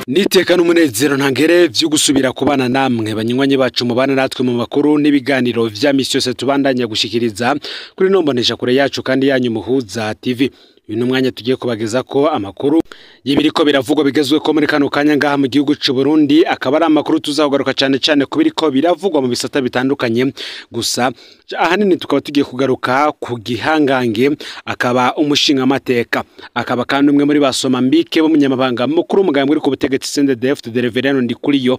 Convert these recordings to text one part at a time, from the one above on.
Niteka n'umunezero ntangere vyo gusubira kubana namwe banywanyi bacu mubana natwe mu makuru n'ibiganiro vya misi yose tubandanya gushikiriza kuri nombonesha kure yacu kandi yanyu Muhuza TV. Uyu mwanya tugiye kubageza ko amakuru y'ibiriko biravugwa bigezwe ko muri kano kanya ngaha mu gihugu c'u Burundi, akaba ari amakuru tuzakugaruka cyane cyane ku biriko biravugwa mu bisata bitandukanye. Gusa ahanini tukaba tugiye kugaruka ku gihangange, akaba umushinga amateka, akaba kandi umwe muri basoma mbike b'umunyamabanga mukuru umugambwe uri ku butegetsi CNDD-FDD Reverend Ndikuriyo.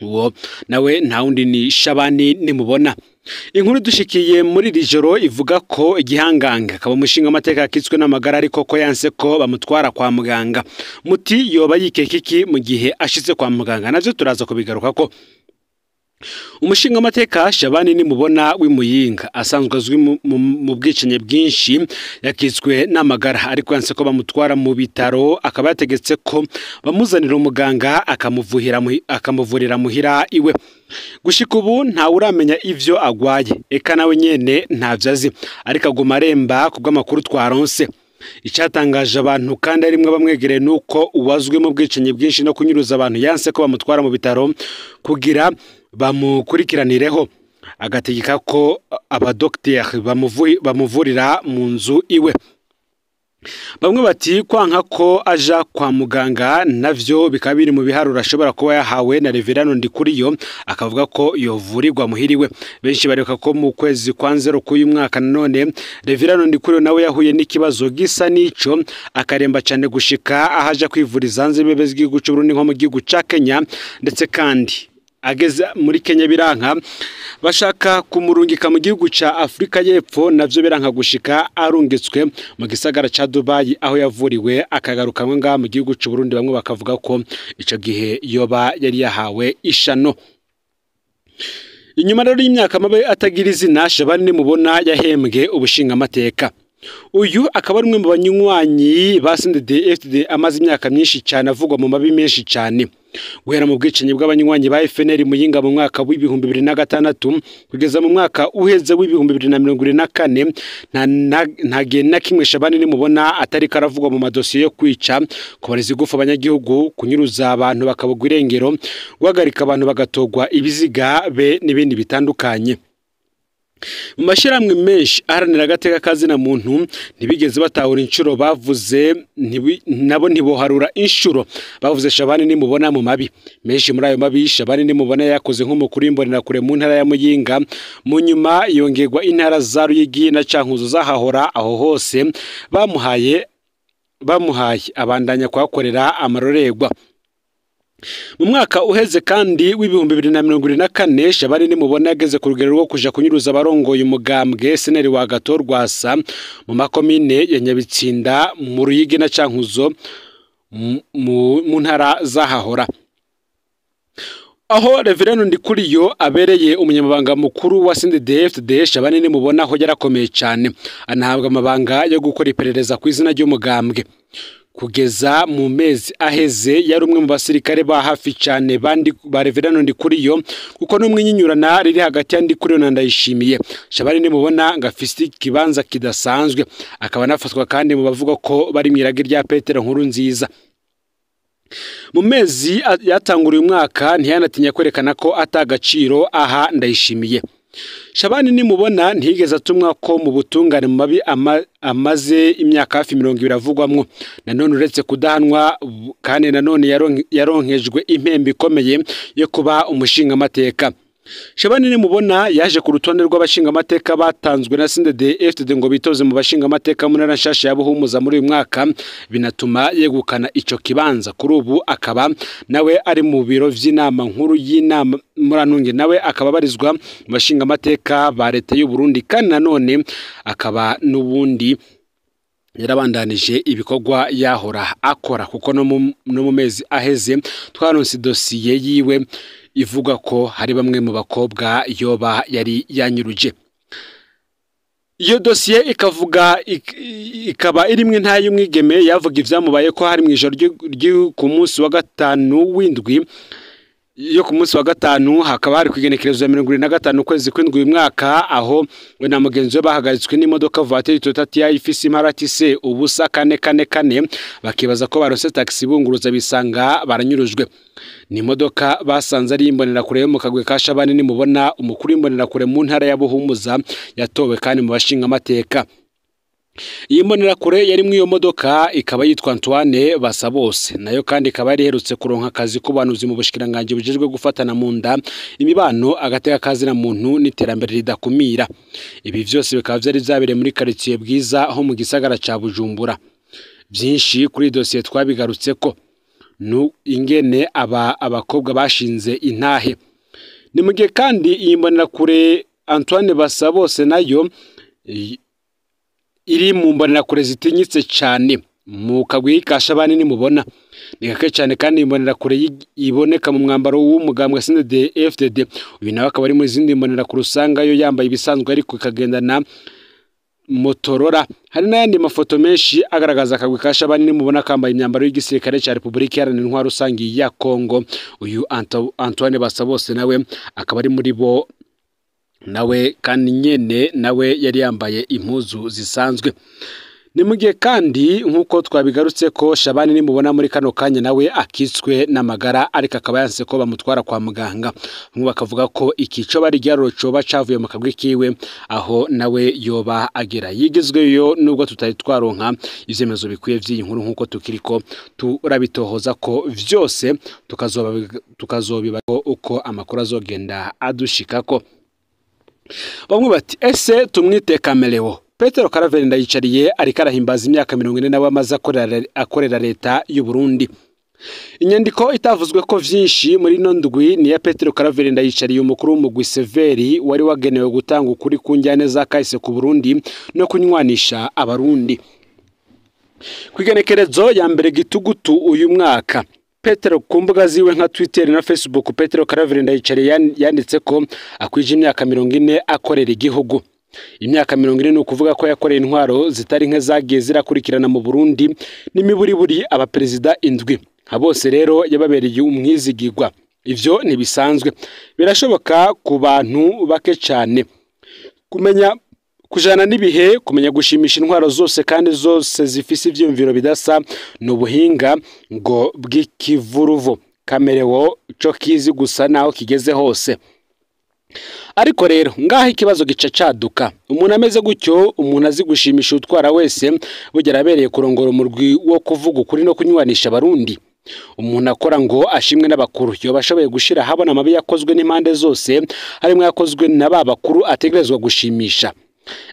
Uwo nawe nta wundi ni Shabani Nimubona. Inkuru dushikiye muri iri joro ivuga ko igihangange akaba umushinga amateka yakitswe n'amagara, ariko ko yanse ko bamutwara kwa muganga. Muti yoba yikeka iki mu gihe ashitse kwa muganga? Navyo turaza kubigaruka ko. Umushinga amateka Shabani Nimubona w'Imuyinga asanzwe azwi mu bwicanyi bwinshi, yakitswe n'amagara ariko yanse ko bamutwara mu bitaro, akaba yategetse ko bamuzanira umuganga akamuvurira muhira iwe. Gushika ubu nta uramenya ivyo agwaye, eka nawe nyene ntavyo azi, ariko aguma aremba kubw'amakuru twaronse. Icatangaje abantu kandi arimwe bamwegereye nuko uwazwi mu bwicanyi bwinshi no kunyuruza abantu yanse ko bamutwara mu bitaro kugira bamukurikiranireho, agategeka ko abadokiteri bamuvurira mu nzu iwe. Bamwe bati kwanka ko aja kwa muganga navyo bikaba biri mu biharuro ashobora kuba yahawe na Reverend Ndikuriyo, akavuga ko yovurirwa muhiriwe. Benshi bareka ko mu kwezi kwa nzero k'uyu mwaka nanone Reverend Ndikuriyo nawe yahuye n'ikibazo gisa n'ico, akaremba cyane gushika ahaja kwivuriza hanze imbibe z'igihugu c'u Burundi nko mu gihugu ca Kenya, ndetse kandi ageze muri Kenya biranka, bashaka kumurungika mu gihugu ca Afrika y'Epfo, navyo biranka gushika arungitswe mu gisagara ca Dubai aho yavuriwe, akagaruka ngaha mu gihugu c'u Burundi. Bamwe bakavuga ko ico gihe yoba yari yahawe ishano. Inyuma rero y'imyaka mabe atagira izina, Shabani Nimubona yahembwe ubushinga amateka. Uyu akaba ari umwe mu banywanyi ba CNDD-FDD amaze imyaka myinshi cyane avugwa mu mabi menshi cyane, guhera mu bwicanyi bw'abanywanyi ba FNL Muyinga mu mwaka w'2006 kugeza mu mwaka uheze w'2024, nta gihe na kimwe Shabani Nimubona atari karavugwa mu madosiye yo kwica, kubareza igufa abanyagihugu, kunyuruza abantu bakabugwa irengero, guhagarika abantu bagatogwa ibiziga be n'ibindi bitandukanye. Mu mashyirahamwe menshi aharanira agateka kazina muntu ntibigeze batahura inshuro bavuze, nabo ntiboharura inshuro bavuze Shabani Nimubona mu mabi menshi. Muri ayo mabi Shabani Nimubona yakoze nk'umukuru w'imbonerakure mu ntara ya Muyinga, mu nyuma yongerwa intara za Ruyigi na Cankuzo zahahora. Aho hose bamuhaye abandanya kuhakorera amarorerwa. Mu mwaka uheze kandi w'2024 Shabani Nimubona yageze ku rugero rwo kuja kunyuruza abarongoye umugambwe Seneri wa Gato Rwasa mu makomine ya Nyabitsinda, mu Ruyigi na Cankuzo mu ntara zahahora. Aho Reverend Ndikuriyo abereye umunyamabanga mukuru wa CNDD-FDD, Shabani Nimubona aho yarakomeye cyane, anahabwa amabanga yo gukora iperereza ku izina ry'umugambwe. Kugeza mu mezi aheze yari umwe mu basirikare ba hafi cyane ba Reverend Ndikuriyo, kuko n'umwinyinyurana riri hagati ya Ndikuriyo na Ndayishimiye. Shabani Nimubona ngo afise ikibanza kidasanzwe, akaba anafatwa kandi mu bavuga ko bari mw'iragi rya Petero Nkurunziza. Mu mezi yatanguriye umwaka ntiyanatinya kwerekana ko atagaciro aha Ndayishimiye. Shabani Nimubona ntiyigeze atumwa ko mu butungane mu mabi amaze imyaka hafi 20 avugwamwo. Nanone uretse kudahanwa kandi nanone yaronkejwe impembe ikomeye yo kuba umushinga amateka. Shabani Nimubona yaje ku rutonde rw'abashinga amateka batanzwe na CNDD-FDD ngo bitoze mu bashinga amateka mu ntara nshasha ya Buhumuza muri uyu mwaka, binatuma yegukana ico kibanza. Kuri ubu akaba nawe ari mu biro vy'inama nkuru y'inama muranunge, nawe akaba abarizwa mu bashinga amateka ba leta y'u Burundi, kandi nanone akaba n'ubundi yarabandanije ibikorwa yahora akora, kuko no mu mezi aheze twaronse dosiye yiwe ivuga ko hari bamwe mu bakobwa yoba yari yanyuruje. Iyo dosiye ikavuga ikaba irimwe nta y'umwigeme yavuga ivyamubaye ko hari mu ijoro ryo ku munsi wa gatanu w'indwi yo ku munsi wa gatanu, hakaba hari kwigenekerezo ya 75 ukwezi kw'indwi uyu mwaka, aho we na mugenzi we bahagaritswe n'imodoka voiture Toyota TI ifise imparati C ubusa 444, bakibaza ko baronse taxi bunguruza bisanga baranyurujwe. Ni imodoka basanze ari imbonerakure yo mu kagwi ka Shabani nimubona, umukuru w'imbonerakure mu ntara ya Buhumuza yatowe kandi mu bashinga amateka. Iyi mbonerakure yari mu iyo modoka ikaba yitwa Antoine Basabose, nayo kandi ikaba yari iherutse kuronka akazi k'ubuhanuzi mu bushikiranganji bujejwe gufatana mu nda, imibano, agateka kazina muntu n'iterambere ridakumira. Ibi vyose bikaba vyari vyabereye muri quartier Bwiza ho mu gisagara ca Bujumbura. Vyinshi kuri dosiye twabigarutseko nu ingene aba abakobwa bashinze intahe. Ni mu gihe kandi iyi mbonerakure Antoine Basabose nayo iri mu mbonerakure zitinyitse cyane mu kagwi ka Shabani nimubona. Ni gake cyane kandi imbonerakure iboneka mu mwambaro w'umugambwe SNDD FDD. Uyu nawe akaba ari muri zindi mbonerakure usanga yo yambaye ibisanzwe ariko ikagendana Motorola. Hari n'ayandi mafoto menshi agaragaza akagwi ka Shabani nimubona kambaye imyambaro y'igisirikare cya Republika Iharanira Intwaro Rusangi ya Kongo. Uyu Antoine Basabose nawe akaba ari muri bo, nawe kandi nyene nawe yari yambaye impuzu zisanzwe. Ni mu gihe kandi nk'uko twabigarutse ko Shabani nimubona muri kano kanya nawe akitswe n'amagara, ariko akaba yanse ko bamutwara kwa muganga. Bamwe bakavuga ko ikico bari ryaruro coba cavuye mu kagwi kiwe, aho nawe yoba agera yigizweyo, nubwo tutari twaronka ivyemezo bikwiye vy'iyi nkuru nk'uko tukiriko turabitohoza ko vyose tukazobiba uko amakuru azogenda adushikako. Bamwe bati ese tumwite Kameleo. Petero Karaveri Ndayicariye ariko arahimbaza imyaka 40 nawe amaze akorera leta y'u Burundi. Inyandiko itavuzwe ko vyinshi muri ino ndwi ni ya Petero Karaveri Ndayicariye, umukuru w'umugwi Severi wari wagenewe gutanga ukuri ku njyane za kahise ku Burundi no kunywanisha abarundi. Kwigenekerezo ya mbere gitugutu uyu mwaka, Petero ku mbuga ziwe nka Twitter na Facebook, Petero Karaveri Ndayicariye yanditse ko akwije imyaka 40 akorera igihugu. Imyaka 40 ni ukuvuga ko yakoreye intwaro zitari nke zagiye zirakurikirana mu Burundi n'imiburiburi abaperezida indwi. Nka bose rero yababereye umwizigirwa. Ivyo ntibisanzwe, birashoboka ku bantu bake cyane kumenya kujana n'ibihe, kumenya gushimisha intwaro zose kandi zose zifise ivyumviro bidasa n'ubuhinga ngo bw'ikivuruvo. Kamerewo co kizi gusa naho kigeze hose. Ariko rero ngaho ikibazo gica caduka, umuntu ameze gutyo, umuntu azi gushimisha utwara wese, burya abereye kurongora umurwi wo kuvuga ukuri no kunywanisha abarundi. Umuntu akora ngo ashimwe n'abakuru, yoba ashoboye gushira habona amabi yakozwe n'impande zose, harimwo yakozwe na ba bakuru ategerezwa gushimisha.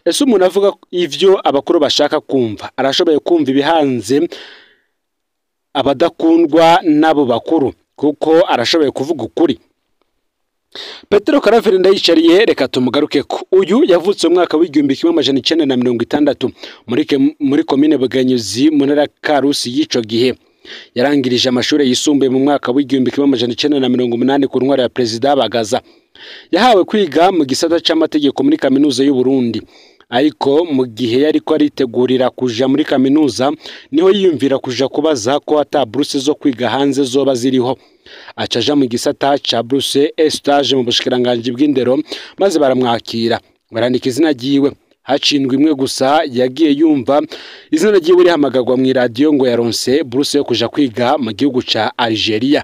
Ese umuntu avuga ivyo abakuru bashaka kumva, arashoboye kumva ibihanze abadakundwa n'abo bakuru, kuko arashoboye kuvuga ukuri. Petero Karaveri Ndayicariye reka tumugaruke ko uyu yavutse mu mwaka w'1960 muri komine Bugenyuzi mu ntara ya Karusi y'ico gihe. Yarangirije amashuri yisumbuye mu mwaka w'1980 ku ntwaro ya Perezida Bagaza. Yahawe kwiga mu gisata c'amategeko muri kaminuza y'u Burundi, ariko mu gihe yariko aritegurira kuja muri kaminuza niho yiyumvira kuja kubaza ko ata buruse zo kwiga hanze zoba ziriho. Acaja mu gisata ca buruse et stage mu bushikiranganji bw'indero, maze baramwakira barandika izina ryiwe. Hacindwa imwe gusa yagiye yumva izina ryiwe rihamagagwa mu iradiyo ngo yaronse buruse yo kuja kwiga mu gihugu ca Algeria.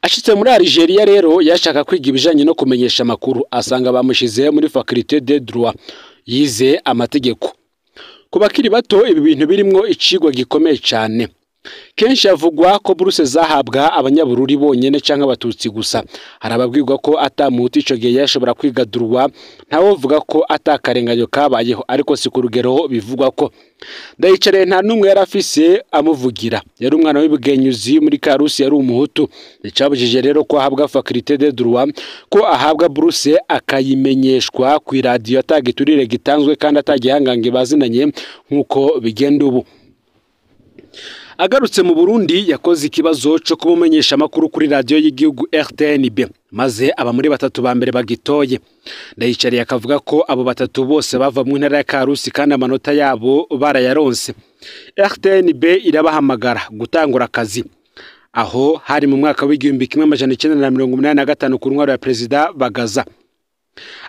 Ashitse muri Algeria rero yashaka kwiga ibijanye no kumenyesha amakuru, asanga bamushize muri faculté de droit, yize amategeko. Ku bakiri bato ibi bintu birimwo icigwa gikomeye cane. Kenshi havugwa ko buruse zahabwa abanyabururi bonyene canke abatutsi gusa. Hari ababwirwa ko atamuhutu ico gihe yashobora kwiga droit, ntawovuga ko atakarenganyo kabayeho, ariko si ku rugero bivugwa ko. Ndayicariye nta numwe yari afise amuvugira. Yari umwana w'ibugenyuzi muri Karusi, yari umuhutu. Icabujije rero ko ahabwa faculté de droit, ko ahabwa buruse akayimenyeshwa ku iradiyo atagiturire gitanzwe kandi atagihangange bazinanye nkuko bigenda ubu. Agarutse mu Burundi yakoze ikibazo cyo kumumenyesha amakuru kuri radio y'igihugu RTNB, maze aba muri batatu ba mbere bagitoye. Ndayicariye akavuga ko abo batatu bose bava mu ntara ya Karusi kandi amanota yabo barayaronse. RTNB irabahamagara gutangura akazi. Aho hari mu mwaka w'1985 ku ntwaro ya Perezida Bagaza.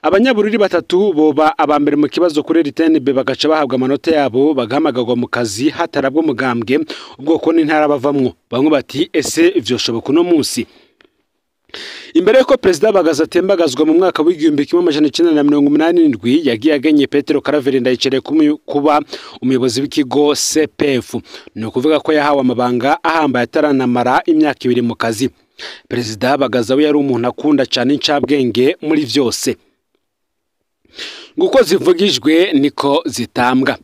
Abanyabururi batatu boba abambere mu kibazo kuri RTNB bagaca bahabwa amanota yabo, bagahamagarwa mu kazi hatarabwo mugambwe ubwoko n'intara bavamwo. Bamwe bati ese vyoshoboka uno munsi? Imbere yuko Perezida Bagaza atembagazwa mu mwaka w'1987, yagiye agenye Petero Karaveri Ndayicariye kuba umuyobozi w'ikigo CPF. Ni ukuvuga ko yahawe amabanga ahambaye ataranamara imyaka 2 mu kazi. Perezida Bagaza we yari umuntu akunda cyane incabwenge muri vyose. Nguko zivugijwe niko zitambwa.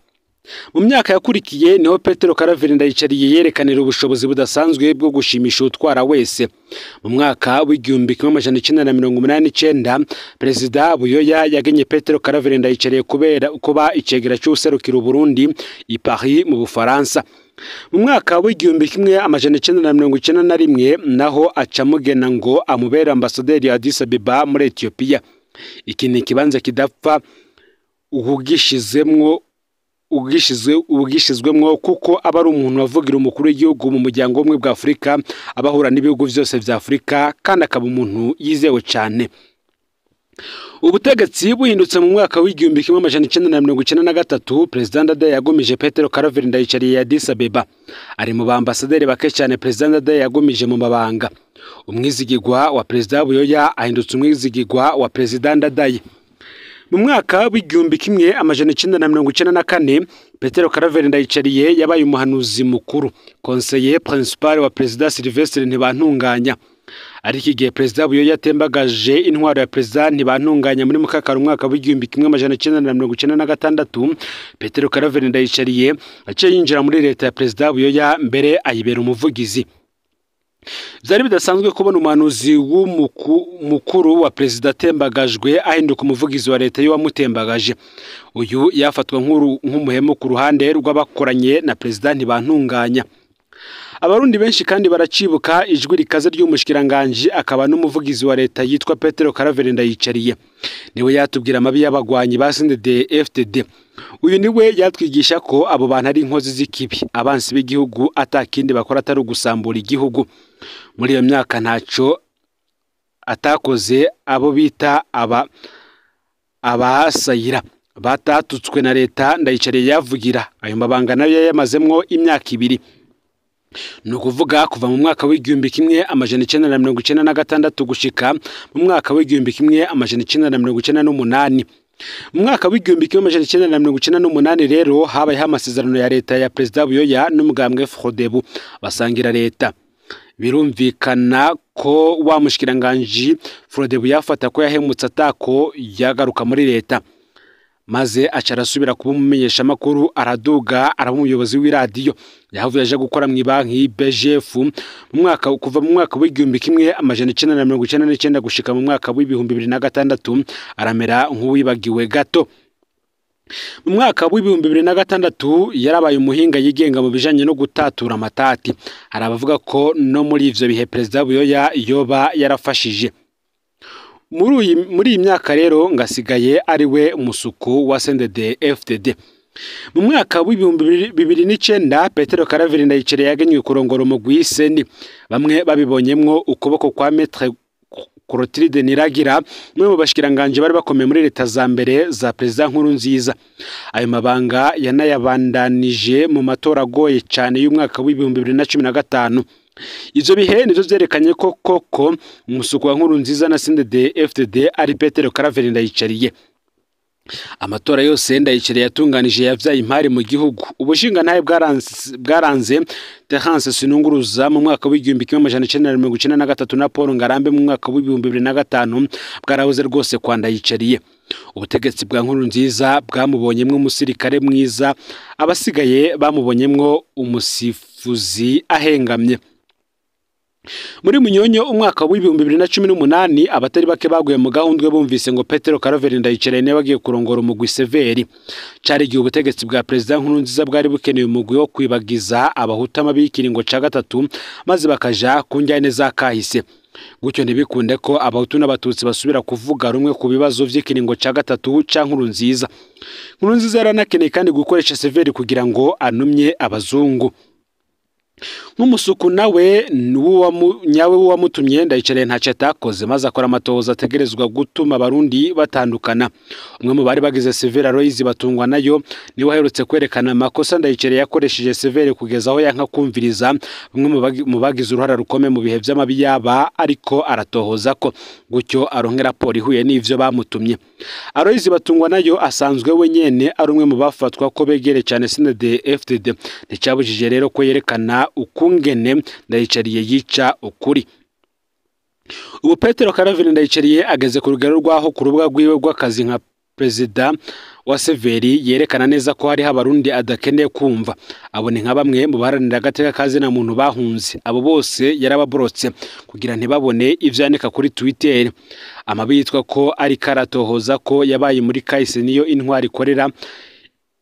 Mu myaka yakurikiye niho Petero Karaveri Ndayicariye yerekanira ubushobozi budasanzwe bwo gushimisha utwara wese. Mu mwaka w'1989 Perezida Buyoya yagenye Petero Karaveri Ndayicariye kubera kuba icegera cy'userukira Burundi i Paris mu Bufaransa. Mu mwaka w'1991 naho acamugena ngo amubere ambasaderi ya Addis Abeba muri Ethiopia. Iki ni ikibanza kidapfa ugishizwemwo kuko aba ari umuntu wavugira umukuru w'igihugu mu muryango umwe bwa Afrika, abahura n'ibihugu vyose vya Afrika, kandi akaba umuntu yizewe cyane. Ubutegetsi buhindutse mu mwaka w'1993, Perezida Ndadaye yagumije Petero Karaveri Ndayicariye ya Addis Abeba. Ari mu bambasaderi bake cyane Perezida Ndadaye yagumije mu mabanga. Umwizigirwa wa Perezida Buyoya ahindutse umwizigirwa wa Perezida Ndadaye. Mu mwaka w'1994 Petero Karaveri Ndayicariye yabaye umuhanuzi mukuru, conseiller principal wa Perezida Sylvestre Ntibantunganya. Ariko igihe Perezida Buyoya yatembagaje intwaro ya Perezida Ntibantunganya muri mukakaro umwaka w'1996, Petero Karaveri Ndayicariye aciye yinjira muri leta ya Perezida Buyoya, mbere ayibera umuvugizi. Byari bidasanzwe kubona umuhanuzi w'umukuru wa Perezida atembagajwe ahinduka umuvugizi wa leta y'uwamutembagaje. Uyu yafatwa nk'umuhemu ku ruhande rw'abakoranye na Perezida Ntibantunganya. Abarundi benshi kandi baracibuka ijwi rikaze ry'umushikiranganje akaba n'umuvugizi wa leta yitwa Petero Karaveri Ndayicariye. Niwe yatubwira amabi y'abagwanyi ba CNDD-FDD. Uyu niwe yatwigisha ko abo bantu ari inkozi z'ikibi, abansi b'igihugu, atakindi bakora atari ugusambura igihugu. Muri iyo myaka ntaco atakoze abo bita abasayira batatutswe na leta. Ndayicariye yavugira ayo mabanga nayo yayamazemwo imyaka 2. Ni ukuvuga kuva mu mwaka w'1996 gushika mu mwaka w'1998. Mu mwaka w'1998 rero habayeho amasezerano ya leta ya Perezida Buyoya n'umugambwe Frodebu basangira leta. Birumvikana ko wa mushikiranganje Frodebu yafata ko yahemutse atako yagaruka muri leta, maze aca arasubira kuba umumenyesha makuru, araduga araba umuyobozi w'iradiyo. Yahavuye aje gukora mu banki BGF mu mwaka kuva mu mwaka w'1999 gushika mu mwaka w'2006, aramera nk'uwibagiwe gato. Mu mwaka w'2006 yarabaye umuhinga yigenga mu bijanye no gutatura amatati. Hari abavuga ko no muri ivyo bihe Perezida Buyoya yoba yarafashije. Muri iyi myaka rero ngasigaye ari we musuku wa CNDD-FDD. Mu mwaka w'2009 Petero Karaveri Ndayicariye yagenywe kurongora umugwi Seni. Bamwe babibonyemwo ukuboko kwa Maître Clotilde Niragira, umwe mu bashikiranganje bari bakomeye muri leta za mbere za Perezida Nkurunziza. Ayo mabanga yanayabandanije mu matora agoye cyane y'umwaka w'2015. Ivyo bihe nivyo vyerekanye ko koko umusuku wa Nkurunziza na CNDD-FDD ari Petero Karaveri Ndayicariye. Amatora yose Ndayicariye yatunganije yavyaye impari mu gihugu. Ubushingantahe bwaranze Terence Sinunguruza mu mwaka w'1993 na Paul Ngarambe mu mwaka w'2005 bwarahoze rwose kwa Ndayicariye. Ubutegetsi bwa Nkurunziza bwamubonyemwo umusirikare mwiza, abasigaye bamubonyemwo umusifuzi ahengamye. Muri Munyonyo umwaka w'2018 abatari bake baguye mu gahundwe bumvise ngo Petero Karaveri Ndayicariye niwe bagiye kurongora umugwi Severi. Cari igihe ubutegetsi bwa Perezida Nkurunziza bwari bukeneye umugwi wo kwibagiza abahutu amabi y'ikiringo ca gatatu, maze bakaja ku njyane za kahise. Gutyo ntibikunde ko abahutu n'abatutsi basubira kuvuga rumwe ku bibazo vy'ikiringo ca gatatu ca Nkurunziza. Nkurunziza yaranakeneye kandi gukoresha Severi kugira ngo anumye abazungu. Nk'umusuku nawe nyawe wamutumye Ndayicariye ntacyo atakoze, maze akora amatohoza ategerezwa gutuma abarundi batandukana. Umwe mu bari bagize Severe, Aloys Batungwa nayo, niwe aherutse kwerekana amakosa Ndayicariye yakoresheje Severe kugeza aho yanka kumviriza bamwe mu bagize uruhara rukomeye mu bihe vy'amabi yaba, ariko aratohoza ko gutyo aronke raporo ihuye n'ivyo bamutumye. Aloys Batungwa nayo asanzwe we nyene ari umwe mu bafatwa ko begere cyane CNDD-FDD. Nticyabujije rero ko yerekana ukungene Ndayicariye yica ukuri. Ubu Petero Karaveri Ndayicariye ageze ku rugero rw'aho ku rubuga rwiwe rw'akazi nka perezida wa Severi yerekana neza ko hariho abarundi adakeneye kumva. Abo ni nka bamwe mu baharanira agateka ka zina muntu bahunze. Abo bose yarababorotse kugira ntibabone ivyo yandika kuri Twitter. Amabi yitwa ko ari karatohoza ko yabaye muri kahise niyo intwari ikorera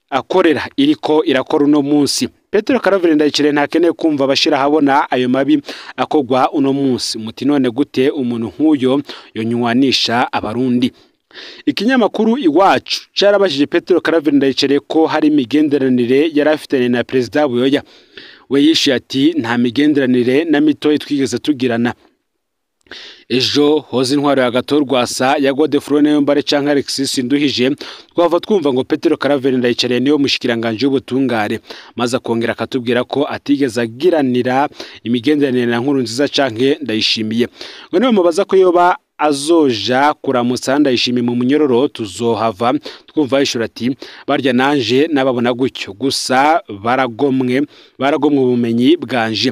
akorera iriko irakora uno munsi. Petero Karaveri Ndayicariye ntakeneye kumva abashira habona ayo mabi akogwa uno munsi. Muti none gute umuntu nk'uyo yonywanisha abarundi? Ikinyamakuru Iwacu carabajije Petero Karaveri Ndayicariye ko hari imigenderanire yari afitanye na Perezida Buyoya. We yishuye ati nta migenderanire na mitoyi twigeze tugirana. Ejo hoze intwaro ya Gatorwasa ya Godefroid Niyombare canke Alexis Nduhije, twava twumva ngo Petero Karaveri Ndayicariye niwe mushikiranganje w'ubutungane, maze akongera akatubwira ko atigeze agiranira imigenderanire na Nkurunziza canke Ndayishimiye. Ngo niwe mubaza ko yoba azoja kuramutsa Ndayishimiye mu munyororo, tuzohava twumva yishura ati barya nanje nababona gutyo gusa baragomwe ubumenyi bwanje.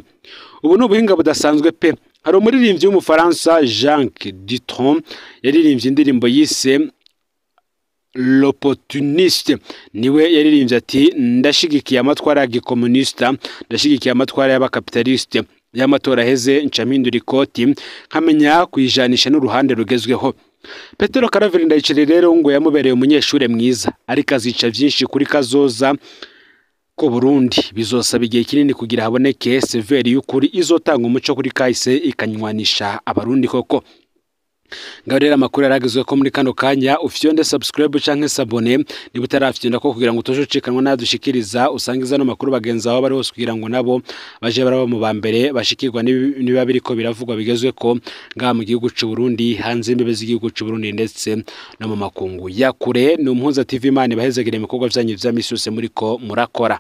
Ubu ni ubuhinga budasanzwe pe. Hari umuririmbyi w'umufaransa Jacques Dutronc yaririmbye indirimbo yise L'opportuniste. Niwe yaririmbye ati ndashigikiye amatwara ya gikomunista, ndashigikiye amatwara y'abakapitaliste, y'amatora aheze nca mpindura ikoti nkamenya kuyijanisha n'uruhande rugezweho. Petero Karaveri Ndayicariye rero ngo yamubereye umunyeshure mwiza, ariko azica vyinshi kuri kazoza ko Burundi. Bizosaba igihe kinini kugira haboneke Severi y'ukuri izotanga umuco kuri kahise ikanywanisha abarundi koko. Ngaho rero amakuru yaragezwe ko muri kano kanya, ufyonde subscribe canke s'abonner niba utarafyonda ko kugira ngo utojucikanwa nadushikiriza, usangiza no makuru bagenzi aho bari hose kugira ngo nabo baje baraba mu bambere bashikirwa niba biriko biravugwa bigezwe ko ngaha mu gihugu c'u Burundi, hanze imbibe z'igihugu c'u Burundi ndetse no mu makungu ya kure. Ni Umuhuza TV, Imana ibahezegere ibikorwa vyanyu vya misi yose muriko murakora.